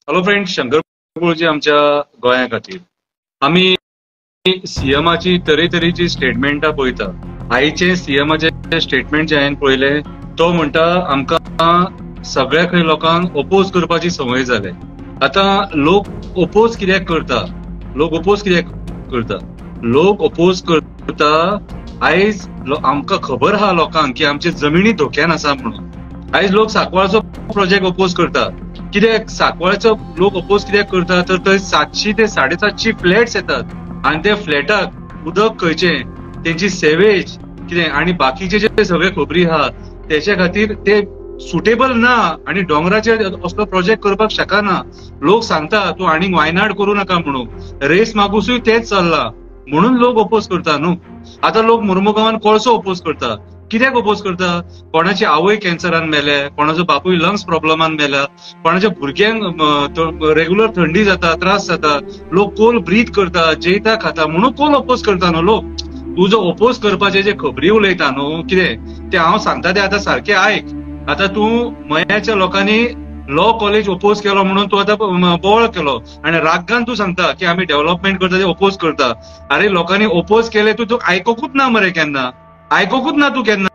Hello friend, Shankar गुरुजी आमच्या गोंया खातीर आमी सीएमाची तरेतरेची स्टेटमेंटां पळयता. आयचे सीएमाचे स्टेटमेंट जे हांवें पळयलें तो म्हणटा आमकां सगळ्या खंय लोकांक ओपोज करपाची संवय जाल्या. आतां लोक ओपोज कित्याक करता? लोक ओपोज कित्याक करता? लोक ओपोज करता आयज आमकां खबर आहा लोकांक की आमचे जमिनी धोक्यान आसा म्हणून. आयज लोक सांकवाळचो प्रोजेक्ट ओपोज करता. कित्याक सांकवाळचो लोक ओपोज कित्याक करता तर थंय 700 ते 750 फ्लॅट्स येतात आनी त्या फ्लॅटाक उदक खंयचें, तेंची सेवेज कितें आनी बाकीचे जे सगळे खबरी आहा तेच्या खातीर ते सुटेबल ना आनी दोंगराचेर असलो प्रोजेक्ट करपाक शकना. लोक सांगता तूं आनीक वायनाड करूं नाका म्हणून, रेस मागूसूय तेच चल्ला म्हणून लोक ओपोज करता न्हू. आतां लोक मुर्मुगांवान कोळसो ओपोज करता. कित्याक ओपोज करता? कोणाची आवय कॅन्सरान मेल्या, कोणाचो बापूय लंग्स प्रॉब्लमान मेला, कोणाच्या भुरग्यांक रेगुलर थंडी जाता, त्रास जाता, लोक कोल ब्रीथ करता, जेयता खाता म्हणून कोल ओपोज करता न्हू लोक. तूं जो ओपोज करपाचे जे खबरी उलयता न्हू कितें तें हांव सांगता तें आतां सारकें आयक. आतां तूं मयाच्या लोकांनी लॉ कॉलेज ओपोज केलो म्हणून तूं आतां बोवाळ केलो आनी रागान तूं सांगता की आमी डेव्हलपमेंट करता ते ओपोज करता. अरे लोकांनी ओपोज केले तूं आयकूच ना मरे, केन्ना आयकूच ना तूं केन्ना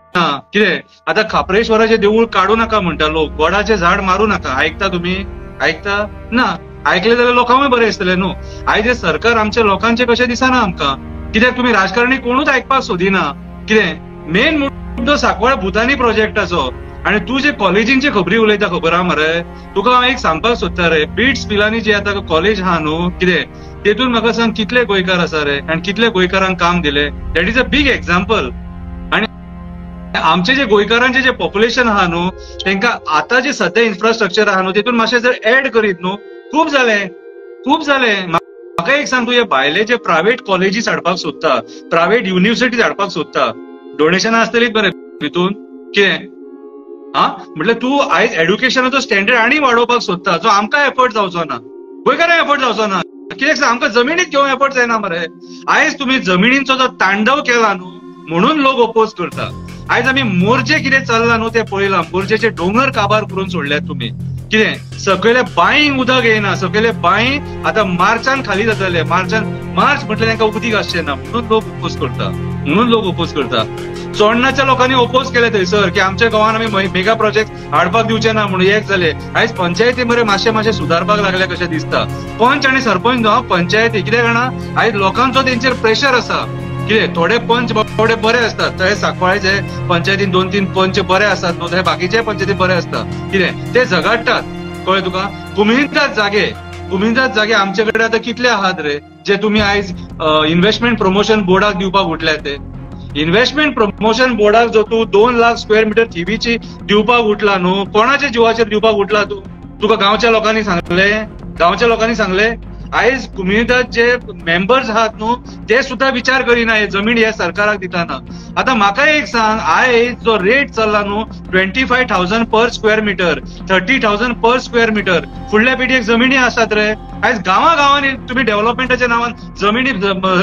कितें. आतां खाप्रेश्वराचें देवूळ काडू नाका म्हणटा लोक, गोडाचें झाड मारू नाका. आयकता तुमी? आयकता ना? आयकलें जाल्यार लोकांकूय बरें दिसतलें न्हू. आयज हें सरकार आमच्या लोकांचें कशें दिसना आमकां. कित्याक तुमी राजकारणी कोणूच आयकपाक सोदिना. कितें मेन मुद्दो सांकवाळ भुतानी प्रोजेक्टाचो आनी तूं जे कॉलेजींचे खबरी उलयता खबर आहा मरे. तुका हांव एक सांगपाक सोदता रे, बिट्स पिलानी जे आतां कॉलेज आहा न्हू कितें तेतून म्हाका सांग कितले गोंयकार आसा रे आनी कितले गोंयकारांक काम दिलें. That is a big example. आनी आमचे जे गोंयकारांचे जे पॉप्युलेशन आहा न्हू तेंकां आतां जे सद्या इन्फ्रास्ट्रक्चर आहा न्हू तेतून मातशें जर एड करीत न्हू खूब जालें, खूब जालें. म्हाका एक सांग, तूं हे भायले जे प्रायवेट कॉलेजीस हाडपाक सोदता, प्रायवेट युनिवर्सिटीज हाडपाक सोदता, डोनेशनां आसतलीच बरें भितून कितें हा. म्हटल्यार तूं आयज एड्युकेशनाचो स्टँडर्ड आनी वाडोवपाक सोदता जो आमकां एफर्ट जावचो ना, गोंयकारांक एफर्ट जावचो ना. कित्याक सांग, आमकां जमिनीत घेवंक एफर्ट जायना मरे. आयज तुमी जमिनींचो जो तांडव केला न्हू म्हणून लोक ओपोज करता. आयज आमी मोर्चे कितें चल्ला न्हू तें पळयलां. मोर्चेचे दोंगर काबार करून सोडल्यात तुमी. कितें सकयले बांयक उदक येयना, सकयले बांय आतां मार्चान खाली जातले. मार्चान मार्च म्हटल्यार तांकां उदीक आसचें ना म्हणून लोक ओपोज करता, म्हणून लोक ओपोज करता. चोडणाच्या लोकांनी ओपोज केले थंयसर की आमच्या गांवान आमी मेगा प्रोजेक्ट हाडपाक दिवचे ना म्हणून. एक जाले आयज पंचायती मरे मातशें मातशें सुदारपाक लागले कशें दिसता. पंच आनी सरपंच पंचायती कित्याक जाणा आयज लोकांचो तेंचेर प्रेशर आसा. कितें थोडे पंच थोडे बरे आसतात, थंय सांकवाळचे पंचायतीन 2-3 पंच बरे आसात न्हू, थंय बाकीचे पंचायती बरे आसता. कितें ते झगाडटात, कळ्ळें तुका. कुमिंदाद जागे, कुमिंदाद जागे आमचे कडेन आतां कितले आहात रे जे तुमी आयज इन्व्हेस्टमेंट प्रमोशन बोर्डाक दिवपाक उठल्या ते. इन्व्हेस्टमेंट प्रमोशन बोर्डाक जो तूं 2 लाख स्क्वेअर मिटर थिवीची दिवपाक उठला न्हू, कोणाच्या जिवाचेर दिवपाक उठला तूं? तुका गांवच्या लोकांनी सांगलें? गांवच्या लोकांनी सांगलें? आयज कुमिनिदाद जे मेंबर्स आहात न्हू ते सुद्दां विचार करिना हे जमीन हे सरकाराक दिताना. आतां म्हाका एक सांग, आयज जो रेट चल्ला न्हू 25,000 per square metre, 30,000 per square metre, फुडल्या पिढयेक जमिनी आसात रे. आयज गांवा गांवांनी तुमी डेव्हलपमेंटाच्या नांवान जमिनी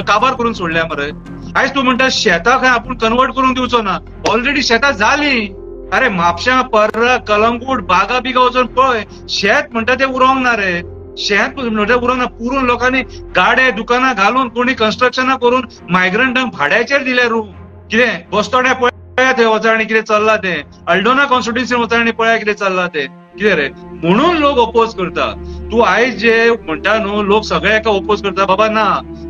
काबार करून सोडल्या मरे. आयज तूं म्हणटा शेतां खंय आपूण कन्वर्ट करून दिवचो ना, ऑलरेडी शेतां जालीं. अरे म्हापशां, पर्रा, कलंगूट, बागा बिगा वचून पळय, शेत म्हणटा तें उरोंक ना रे. शेत म्हणटा उरोंक ना, पुरून लोकांनी गाडे दुकानां घालून कोणी कन्स्ट्रक्शनां करून मायग्रंटांक भाड्याचेर दिले रूम. कितें बस्तोड्या पळया थंय वचा आनी कितें चल्लां तें, अल्डोना कॉन्स्टिट्युन्सी वचा आनी पळया कितें चल्लां तें. कितें रे म्हणून लोक ओपोज करता. तूं आयज जे म्हणटा न्हू लोक सगळे एका ओपोज करता, बाबा ना,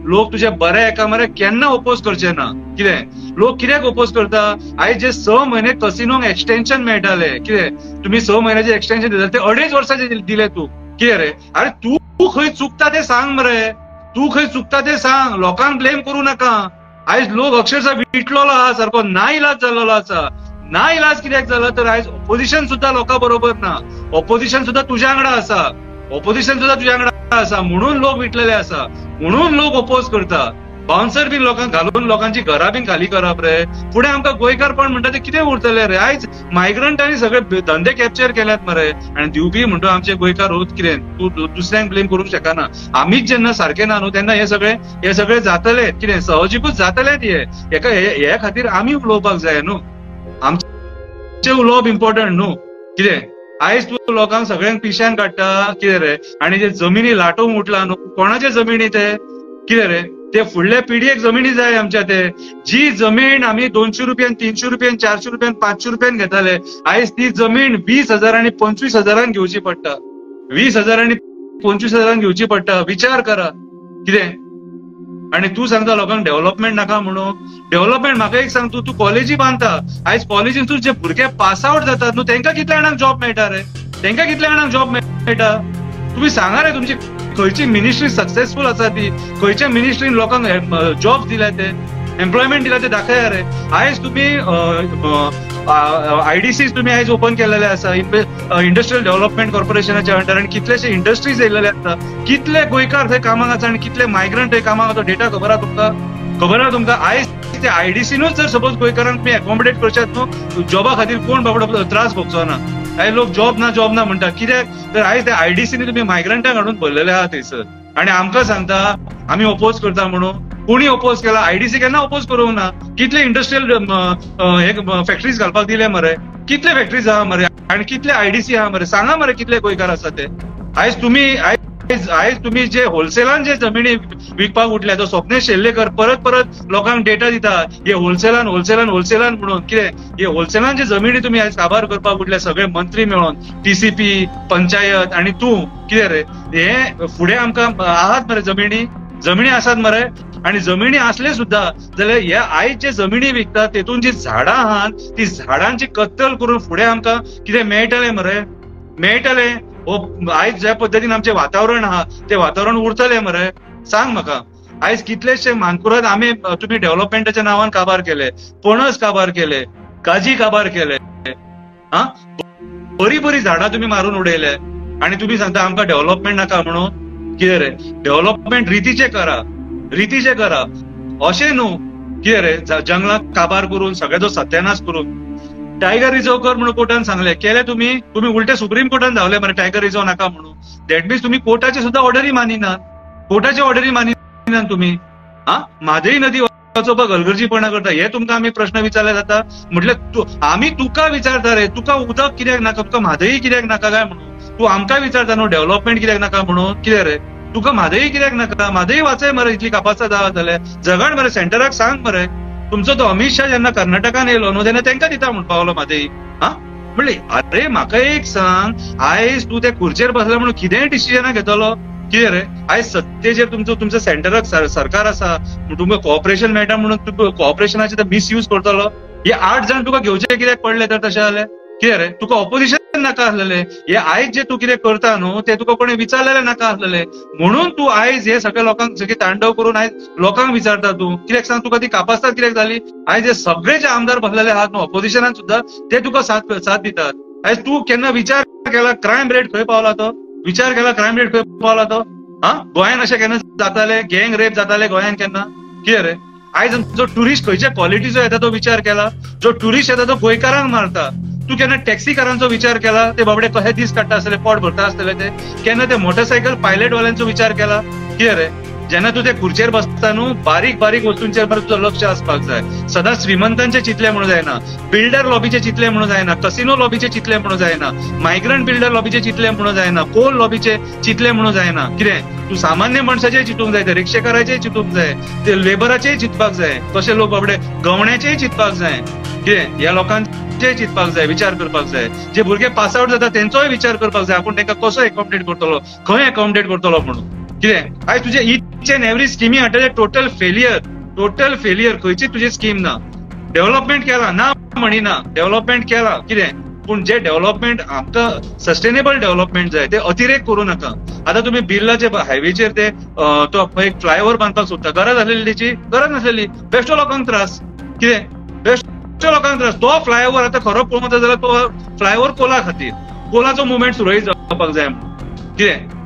लोक तुजे बरे एका मरे केन्ना ओपोज करचे ना. कितें लोक कित्याक ओपोज करता? आयज जे 6 म्हयने कसिनोंक एक्सटेन्शन मेळटाले, कितें तुमी 6 म्हयन्याचे एक्सटेन्शन दिले ते 2.5 वर्साचे दिले तूं. कितें रे, अरे तूं खंय चुकता तें सांग मरे, तूं खंय चुकता तें सांग, लोकांक ब्लेम करूं नाका. आयज लोक अक्षरशः विटलेलो आहा सारको, ना इलाज जाल्लो आसा. ना इलाज कित्याक जाला तर आयज ओपोजिशन सुद्दां लोकां बरोबर ना, ओपोजिशन सुद्दां तुज्या वांगडा आसा, ओपोजिशन सुद्दां तुज्या वांगडा आसा म्हणून लोक विटलेले आसा, म्हणून लोक ओपोज करता. बाउन्सर बीन लोकांक घालून लोकांची घरां बीन खाली करप रे. फुडें आमकां गोंयकारपण म्हणटा ते कितें उरतलें रे? आयज मायग्रंटांनी सगळे धंदे कॅप्चर केल्यात मरे आनी दिवपी म्हणटा आमचे गोंयकार होच. कितें तूं दुसऱ्यांक ब्लेम करूंक शकना. आमीच जेन्ना सारके ना न्हू तेन्ना हे सगळे जातले, कितें सहजिकूच जातलेच. हे हेका हे खातीर आमी उलोवपाक जाय न्हू, आमचें उलोवप इम्पॉर्टंट न्हू. कितें आयज तूं लोकांक सगळ्यांक पिश्यान काडटा कितें रे? आनी जे जमिनी लाटोवंक उठला न्हू, कोणाचे जमिनी ते कितें रे? ते फुडल्या पिढयेक जमिनी जाय आमच्या. ते जी जमीन आमी 200 रुपयान, 300 रुपयान, 400 रुपयान, 500 रुपयान घेताले, आयज ती जमीन 20,000 आनी 25,000 घेवची पडटा. 20,000 आनी 25,000 घेवची पडटा. विचार करा कितें. आनी तूं सांगता लोकांक डेव्हलपमेंट नाका म्हणून. डेव्हलपमेंट म्हाका एक सांग, तूं कॉलेजी बांदता, आयज कॉलेजीन तूं जे भुरगे पास आवट जातात न्हू तेंकां कितल्या जाणांक जॉब मेळटा रे? तेंकां कितल्या जाणांक जॉब मेळटा? तुमी सांगा रे, तुमची खंयची मिनिस्ट्री सक्सेसफूल आसा ती? खंयच्या मिनिस्ट्रीन लोकांक जॉब दिल्या, ते एम्प्लॉयमेंट दिला ते दाखया रे. आयज तुमी आयडीसी तुमी आयज ओपन केलेले आसा इंडस्ट्रियल डेव्हलपमेंट कॉर्पोरेशनाच्या अंडर, आनी कितलेशे इंडस्ट्रीज येयलेले आसा. कितले गोंयकार थंय कामाक आसा आनी कितले मायग्रंट थंय कामाक आसा, डेटा खबर आसा तुमकां? खबर आसा तुमकां? आयज ते आयडीसीनूच जर सपोज गोंयकारांक तुमी एकोमोडेट करशात न्हू, जॉबा खातीर कोण बाबडो त्रास भोगचो ना. आयज लोक जॉब ना जॉब ना म्हणटा, कित्याक तर आयज ते आयडीसीनी तुमी मायग्रंटांक हाडून भरलेले आहा थंयसर. आनी आमकां सांगता आमी ओपोज करता म्हणून. कोणी ओपोज केला? आयडीसी केन्ना ओपोज करूंक ना. कितले इंडस्ट्रियल हे फॅक्टरीज घालपाक दिले मरे, कितले फॅक्टरीज आहा मरे, आनी कितले आयडीसी आहा मरे, सांगा मरे कितले गोंयकार आसा ते. आयज तुमी आयज तुमी जे होलसेलान जे जमिनी विकपाक उठल्या, तो स्वप्नेश शेल्लेकर परत परत लोकांक डेटा दिता, हे होलसेलान होलसेलान होलसेलान म्हणून. कितें हे होलसेलान जे जमिनी तुमी आयज काबार करपाक उठल्या सगळे मंत्री मेळोन, टीसीपी, पंचायत आनी तूं कितें रे? हे फुडें आमकां आहात मरे जमिनी, जमिनी आसात मरे. आनी जमिनी आसले सुद्दां जाल्यार हे आयज जे जमिनी विकतात तेतून जी झाडां आहात ती झाडांची कत्तल करून फुडें आमकां कितें मेळटलें मरे? मेळटलें? हो आयज ज्या पद्दतीन आमचें वातावरण आहा तें वातावरण उरतलें मरे? सांग म्हाका. आयज कितलेशे मानकुराद आमी तुमी डेव्हलपमेंटाच्या नांवान काबार केले, पणस काबार केले, काजी काबार केले, हा बरी बरी झाडां तुमी मारून उडयले आनी तुमी सांगता आमकां डेव्हलपमेंट नाका म्हणून. कितें रे? डेव्हलपमेंट रितीचें करा, रितीचें करा, अशें न्हू कितें रे जंगलाक काबार करून सगळ्याचो सत्यानाश करून. टायगर रिझर्व कर म्हणून कोर्टान सांगले, केले तुमी? तुमी उलटे सुप्रीम कोर्टान धांवले मरे टायगर रिझर्व नाका म्हणून. That means तुमी कोर्टाची सुद्दां ऑर्डरी मानिनात, कोर्टाची ऑर्डरी मानिनात तुमी. हा म्हादई नदी वाचोवपाक हलगर्जीपणा करता, हे तुमकां आमी प्रश्न विचारले जाता. म्हटल्यार आमी तुका विचारता रे, तुका उदक कित्याक नाका, तुका म्हादई कित्याक नाका काय म्हणून? तूं आमकां विचारता न्हू डेव्हलपमेंट कित्याक नाका म्हणून. कितें रे तुका म्हादई कित्याक नाका? म्हादई वाचय मरे, इतली कापासाद आहा जाल्यार जगण मरे, सेंटराक सांग मरे. तुमचो तो अमित शाह जेन्ना कर्नाटकान येयलो न्हू तेन्ना तेंकां दिता म्हण पावलो म्हादई. हा म्हणले अरे म्हाका एक सांग, आयज तूं त्या खुर्चेर बसला म्हणून कितेंय डिसिजनां घेतलो कितें रे? आयज सत्तेचेर तुमचो तुमच्या सेंटराक सरकार आसा, तुमकां कॉपरेशन मेळटा म्हणून तूं कॉपरेशनाचे ते मिसयूज करतलो. हे 8 जाण तुका घेवचे कित्याक पडले तर तशें जाल्यार कितें रे? तुका ऑपोजिशन नाका आसलेलें. हे आयज जे तूं कितें करता न्हू ते तुका कोणें विचारलेलें नाका आसलेलें, म्हणून तूं आयज हे सगळे लोकांक सगळे तांडव करून आयज लोकांक विचारता तूं. कित्याक सांग, तुका ती कापास्ताद कित्याक जाली? आयज हे सगळे जे आमदार बसलेले आहात न्हू ऑपोजिशनान सुद्दां ते तुका साथ दितात. आयज तूं केन्ना विचार केला क्रायम रेट खंय पावला तो? विचार केला क्रायम रेट खंय पावला तो? हा गोंयान अशें केन्ना जाताले गँग रेप जाताले गोंयान केन्ना? कितें रे? आयज जो ट्युरिस्ट खंयच्या क्वॉलिटीचो येता तो विचार केला? जो ट्युरिस्ट येता तो गोंयकारांक मारता. तूं केन्ना टॅक्सीकारांचो विचार केला? ते बाबडे कशे दीस काडटा आसतले, पोट भरता आसतले ते? केन्ना ते मोटरसायकल पायलटवाल्यांचो विचार केला? कितें रे? जेन्ना तूं ते खुर्चेर बसता न्हू बारीक बारीक वस्तूंचेर मरे तुजो लक्ष आसपाक जाय. सदांच श्रीमंतांचे चिंतले म्हणून जायना, बिल्डर लॉबीचे चिंतले म्हणून जायना, कसिनो लॉबीचे चिंतले म्हणून जायना, मायग्रंट बिल्डर लॉबीचे चिंतले म्हणून जायना, कोल लॉबीचे चिंतले म्हणून जायना. कितें तूं सामान्य मनशाचेय चिंतूंक जाय, ते रिक्षेकाराचेय चिंतूंक जाय, ते लेबराचेय चिंतपाक जाय, कशे लोक बाबडे गवण्याचेय चिंतपाक जाय. कितें ह्या लोकांचेय चिंतपाक जाय, विचार करपाक जाय. जे भुरगे पास आवट जाता तेंचोय विचार करपाक जाय, आपूण तांकां कसो एकोमोडेट करतलो, खंय एकोमोडेट करतलो म्हणून. कितें आयज तुजे ईच एंड एवरी स्किमी हाडटा ते टोटल फेलियर, टोटल फेलियर. खंयची तुजी स्कीम ना. डेव्हलपमेंट केला ना म्हणिना, डेव्हलपमेंट केला कितें, पूण जे डेव्हलपमेंट आमकां सस्टेनेबल डेव्हलपमेंट जाय ते अतिरेक करूं नाका. आतां तुमी बिर्लाचे हायवेचेर ते तो एक फ्लायओवर बांदपाक सोदता, गरज आसलेली तेची? गरज नासलेली. बेश्टो लोकांक त्रास. कितें बेश्टो लोकांक त्रास. तो फ्लायओवर आतां खरो पळोवंक वता जाल्यार तो फ्लायओवर कोला खातीर, कोलाचो मुवमेंट सुरळीत जावपाक जाय म्हणून. कितें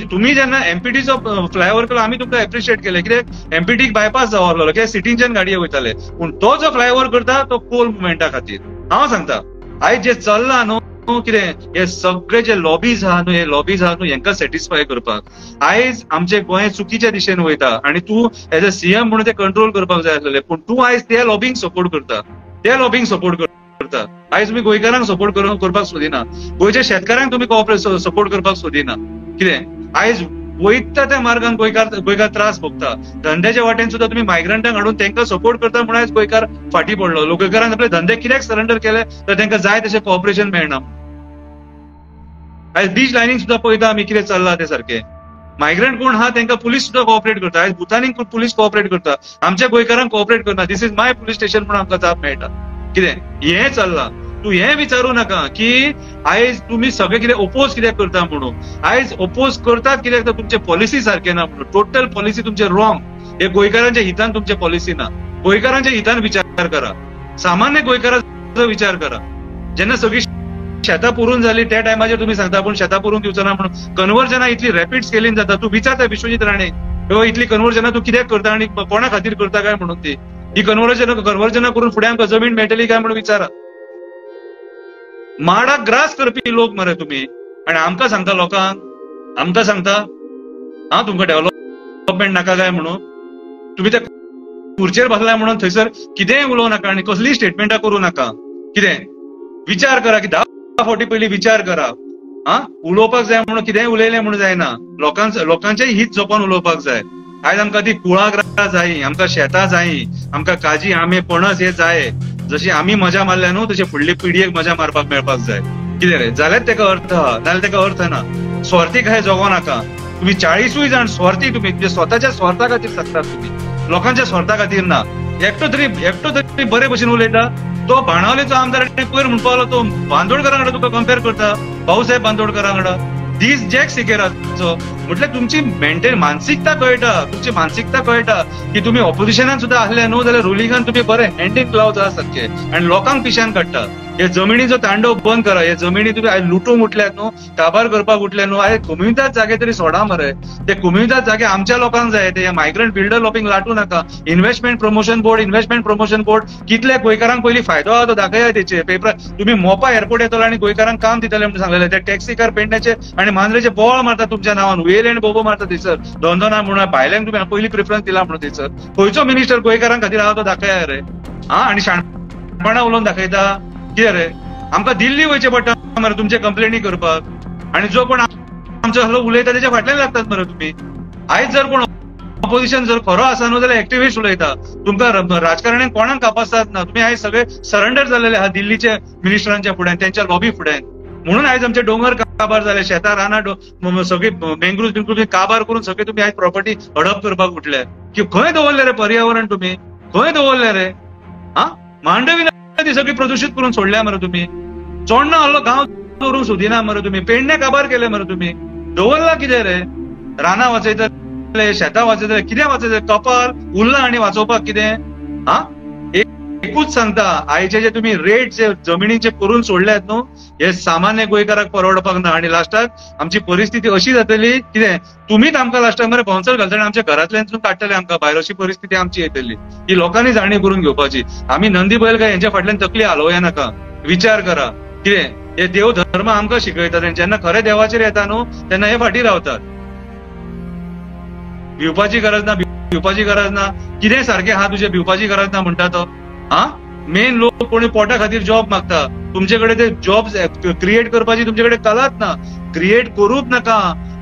तुमी जेन्ना एमपीटीचो फ्लायओवर केलो आमी तुमकां एप्रिशिएट केलें, कित्याक एमपीटीक बायपास जावो आहलो, कित्याक सिटींच्यान गाडये वयताले. पूण तो जो फ्लायओवर करता तो कोल मुवमेंटा खातीर. हांव सांगता आयज जे चल्लां न्हू कितें हे सगळे जे लॉबीज आहा न्हू, हे लॉबीज आहा न्हू हेंकां सॅटिस्फाय करपाक आयज आमचें गोंय चुकीच्या दिशेन वयता. आनी तूं एज अ सीएम म्हणून ते कंट्रोल करपाक जाय आसलेलें, पूण तूं आयज त्या लॉबींक सपोर्ट करता, त्या लॉबींक सपोर्ट करता. करता. आयज तुमी गोंयकारांक सपोर्ट करपाक सोदिना, गोंयच्या शेतकारांक तुमी कोऑपरेट सपोर्ट करपाक सोदिना. कितें आयज वयता त्या मार्गान गोंयकार त्रास भोगता. धंद्याच्या वाटेन सुद्धा तुमी मायग्रंटांक हाडून तांकां सपोर्ट करता म्हणून आयज गोंयकार फाटी पडलो. गोंयकारान आपले धंदे कित्याक सरेंडर केले तर तांकां जाय तशें कोऑपरेशन मेळना. आयज बीच लायनींग सुद्धा पळयता आमी कितें चल्लां तें सारकें. मायग्रंट कोण आहा तांकां पुलीस सुद्धा कोऑपरेट करता. आयज भुतानीक पुलीस कोऑपरेट करता, आमच्या गोंयकारांक कोऑपरेट करना. This is my police station म्हणून आमकां जाप मेळटा. कितें हें चल्लां. तूं हें विचारू नाका की आयज तुमी सगळे कितें ओपोज कित्याक करता म्हणून. आयज ओपोज करतात कित्याक तर तुमचे पॉलिसी सारके ना म्हणून. टोटल पॉलिसी तुमचे रॉंग. हे गोंयकारांच्या हितान तुमचे पॉलिसी ना. गोंयकारांच्या हितान विचार करा, सामान्य गोंयकारांचो विचार करा. जेन्ना सगळी शेतां पुरून जाली त्या टायमाचेर तुमी सांगता पूण शेतां पुरून दिवचो ना म्हणून. कन्वर्जना इतली रॅपीड स्केलीन जाता. तूं विचारता विश्वजीत राणे इतली कन्वर्जना तूं कित्याक करता आनी कोणा खातीर करता काय म्हणून. ती ही कन्वर्जना करून फुडें आमकां जमीन मेळटली काय म्हणून विचारा. माडाक ग्रास करपी लोक मरे तुमी आनी आमकां सांगता लोकांक, आमकां सांगता हा तुमकां डेव्हलपमेंट नाका काय म्हणून. तुमी त्या खुर्चेर बसलाय म्हणून थंयसर कितेंय उलोवं नाका आनी कसलीय स्टेटमेंटां करूं नाका. कितें विचार करा की 10 फावटी पयलीं विचार करा. हा उलोवपाक जाय म्हणून कितेंय उलयलें म्हणून जायना. लोकांचें हित जपोन उलोवपाक जाय. आयज आमकां ती कुळागरां जायी, आमकां शेतां जायी, आमकां काजी आंबे पणस हे जाय. जशी आमी मजा मारल्या न्हू तशी फुडले पिढयेक मजा मारपाक मेळपाक जाय. कितें रे जाल्यार तेका अर्थ आहा, नाजाल्यार तेका अर्थ ना. स्वार्थी काय जगो नाका. तुमी 40 जाण स्वार्थी, तुमी तुमच्या स्वताच्या स्वार्था खातीर जगतात तुमी, लोकांच्या स्वार्था खातीर ना. एकटो तरी बरे भशेन उलयता. तो बाणावलेचो आमदार पयर म्हणपाक लागलो तो बांदोडकरा वांगडा तुका कंपेर करता, भाऊसाहेब बांदोडकरा वांगडा. दीस जॅक सिकेराचो म्हटल्यार तुमची मेंटल मानसिकता कळटा, तुमची मानसिकता कळटा की तुमी ऑपोजिशनान सुद्धा आसले न्हू जाल्यार रुलिंगान तुमी बरे हँड इन ग्लावज आसा सारके आनी लोकांक पिशान काडटा. हे जमिनीचो तांडव बंद करा. हे जमिनी तुमी आयज लुटूंक उठल्यात न्हू, काबार करपाक उठले न्हू. आयज कोमुनिदाद जागे तरी सोडा मरे. ते कोमुनिदाद जागे आमच्या लोकांक जाय. ते मायग्रंट बिल्डर लॉबींक लाटू नाका. Investment promotion board, investment promotion board कितल्या गोंयकारांक पयलीं फायदो आहा तो दाखया. तेचे पेपर तुमी मोपा एअरपोर्ट येतलो आनी गोंयकारांक काम दितले म्हणून सांगलेले. ते टॅक्सीकार पेडण्याचे आनी मांद्रेचे बोवाळ मारता तुमच्या नांवान, वेल आनी बोबो मारता थंयसर. दोन दोन म्हणून भायल्यांक तुमी पयलीं प्रिफरन्स दिला म्हणून थंयसर. खंयचो मिनिस्टर गोंयकारां खातीर आहा तो दाखया रे. हा आनी शाणपणां उलोवन दाखयता. कितें रे आमकां दिल्ली वयचें पडटा मरे तुमचे कंप्लेनी करपाक. आनी जो कोण आमचो असलो उलयता तेच्या फाटल्यान लागतात मरे तुमी. आयज जर कोण ऑपोजिशन जर खरो आसा न्हू जाल्यार एक्टिविस्ट उलयता. तुमकां राजकारण्यांक कोणाक कापासतात ना. तुमी आयज सगळे सरेंडर जाल्लेले आहा दिल्लीच्या मिनिस्टरांच्या फुड्यान, तेंच्या लॉबी फुड्यान. म्हणून आयज आमचे डोंगर काबार जाले, शेतां रानां सगळी मँग्रुव्ज बिंग्रुव्ज काबार करून सगळे तुमी आयज प्रॉपर्टी हडप करपाक उठले. की खंय दवरले रे पर्यावरण तुमी, खंय दवरले रे? हा मांडवी ती सगळी प्रदूषित करून सोडल्या मरे तुमी. चोडणा आहलो गांव दवरूंक सोदिना मरे तुमी. पेडणे काबार केले मरे तुमी. दवरला कितें रे? रानां वाचयतले, शेतां वाचयतले, कितें वाचयतले? कपाल उरला आनी वाचोवपाक कितें? हा एकूच सांगता, आयचे जे तुमी रेट जे जमिनीचे करून सोडल्यात न्हू हे सामान्य गोंयकाराक परवडपाक ना. आनी लास्टाक आमची परिस्थिती अशी जातली कितें तुमीच आमकां लास्टाक मरे बाउन्सर घालतले आमच्या घरांतल्यानसून काडटले आमकां भायर. अशी परिस्थिती आमची येतली. ही लोकांनी जाणीव करून घेवपाची. आमी नंदी बैल काय हेंच्या फाटल्यान तकली हालोवया नाका. विचार करा कितें हे देव धर्म आमकां शिकयतात आनी जेन्ना खरें देवाचेर येता न्हू तेन्ना हे फाटीं रावतात. भिवपाची गरज ना, भिवपाची गरज ना. कितें सारकें आहा तुजें, भिवपाची गरज ना म्हणटा तो. हा मेन लोक कोणी पोटा खातीर जॉब मागता. तुमचे कडेन ते जॉब क्रिएट करपाची तुमचे कडेन कलाच ना. क्रिएट करूच नाका.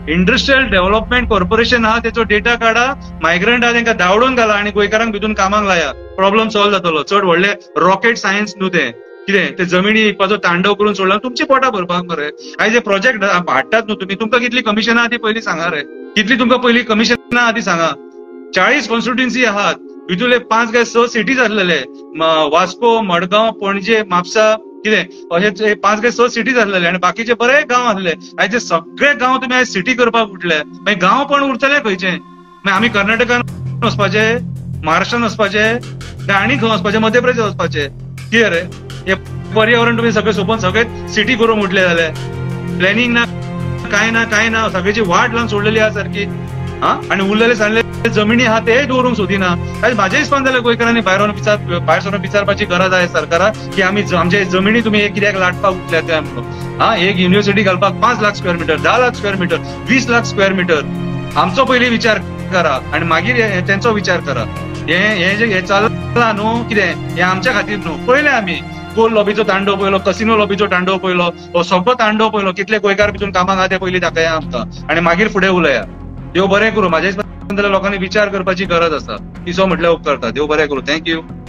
इंडस्ट्रियल डेव्हलपमेंट कॉर्पोरेशन आहा तेचो डेटा काडा, मायग्रंट आहा तेंकां धांवडून घाला आनी गोंयकारांक भितून कामाक लाया. प्रॉब्लम सॉल्व जातलो. चड व्हडलें रॉकेट सायन्स न्हू तें. कितें ते जमिनी विकपाचो तांडव करून सोडला तुमची पोटां भरपाक मरे. आयज हे प्रोजेक्ट हाडटात न्हू तुमी, तुमकां कितली कमिशनां आहा ती पयलीं सांगा रे. कितली तुमकां पयलीं कमिशनां आहा ती सांगा. 40 कॉन्स्टिट्युएन्सी आहात, भितूले 5 काय 6 सिटीज आसलेले, वास्को, मडगांव, पणजे, म्हापसा, कितें अशे 5 काय 6 सिटीज आसलेले आनी बाकीचे बरे गांव आसले. आयज सगळे गांव तुमी आयज सिटी करपाक उठले. मागीर गांव पण उरतले खंयचे? मागीर आमी कर्नाटकान वचपाचे, महाराष्ट्रान वचपाचे, काय आनी खंय वचपाचे? मध्य प्रदेश वचपाचे? कितें रे हे पर्यावरण तुमी सगळें सोंपोवन सगळे सिटी करूंक उठले जाल्यार प्लॅनिंग ना, कांय ना, कांय ना, सगळ्याची वाट लावन सोडलेली आहा सारकी. हा आनी उरलेले सांगले जमिनी आहा ते दवरूंक सोदिना. आयज म्हाज्या हिसपान जाल्यार गोंयकारांनी भायर सरून विचारपाची गरज आहे सरकाराक की आमी आमचे जमिनी तुमी कित्याक लाटपाक उठल्यात काय म्हणून. हा एक युनिव्हर्सिटी घालपाक 5 lakh square metre, 10 lakh square metre, 20 lakh square metre. आमचो पयलीं विचार करा आनी मागीर तेंचो विचार करा. हें हें जें हें चल्लां न्हू कितें हें आमच्या खातीर न्हू. पळयलें आमी गोल लॉबीचो तांडव पळयलो, कसिनो लॉबीचो तांडव पळयलो, हो सगळो तांडव पळयलो. कितले गोंयकार भितून कामाक आहा ते पयलीं दाखया आमकां आनी मागीर फुडें उलया. देव बरें करूं. म्हाज्या हिसपान जाल्यार लोकांनी विचार करपाची गरज आसा. पिसो म्हटल्यार उपकारता. देव बरें करूं. Thank you.